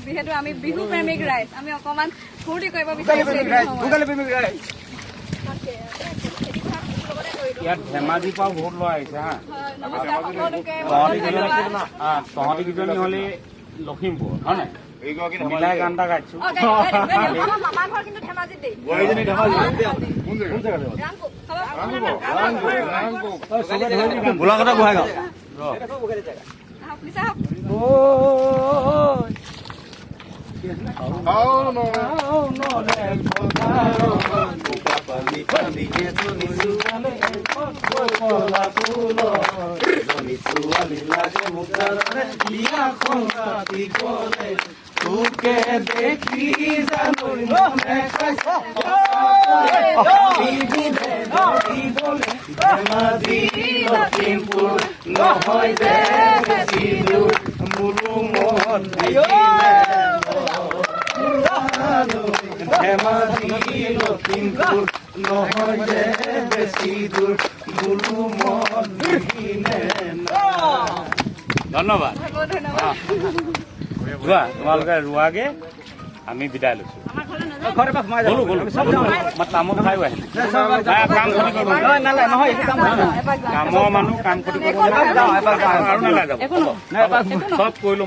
যিহেতু আমি বিহু প্ৰেমিক ৰাইজ, আমি অকণমান ফূৰ্তি কৰিব বিচাৰিছো এই বিহু সময়ত। ইয়াত ধেমাজিৰ পৰাও বহুত ল'ৰা আহিছে হা। হয়, নমস্কাৰ সকলোকে, তহঁতি বহুত ধন্যবাদ। তহঁতি কেইজনী হ'লে লখিমপুৰ হয় নাই? মিলাই গান এটা গাইছো। অ, গাই দিয়ক, গাই দিয়ক, গাই দিয়ক। আমাৰ মামাৰ ঘৰ কিন্তু ধেমাজিত দেই। ৰামপুৰ। গোলাঘাটৰ গোহাঁইগাঁও। আহক, নিচা আহক। তোকে দেখি জানো ধেমাজি লখিমপুৰ নহয় যে বেছি দূৰ, মোৰো মন ধেমাজি লখিমপুৰ নহয় যে বেছি দূৰ, মোৰো মন। ধন্যবাদ। বহুত ধন্যবাদ। যোৱা, তোমালোকে ৰোৱাগে, আমি বিদায় লৈছো। গ'লো গ'লো, মই তামোল খায়ো আহিম। নাই, কাম ক্ষতি কৰিব এপাক যাওঁ। কামৰ মানুহ, কাম ক্ষতি কৰিব একো নহয়। আৰু নালাগে যাব, চব কৰিলো।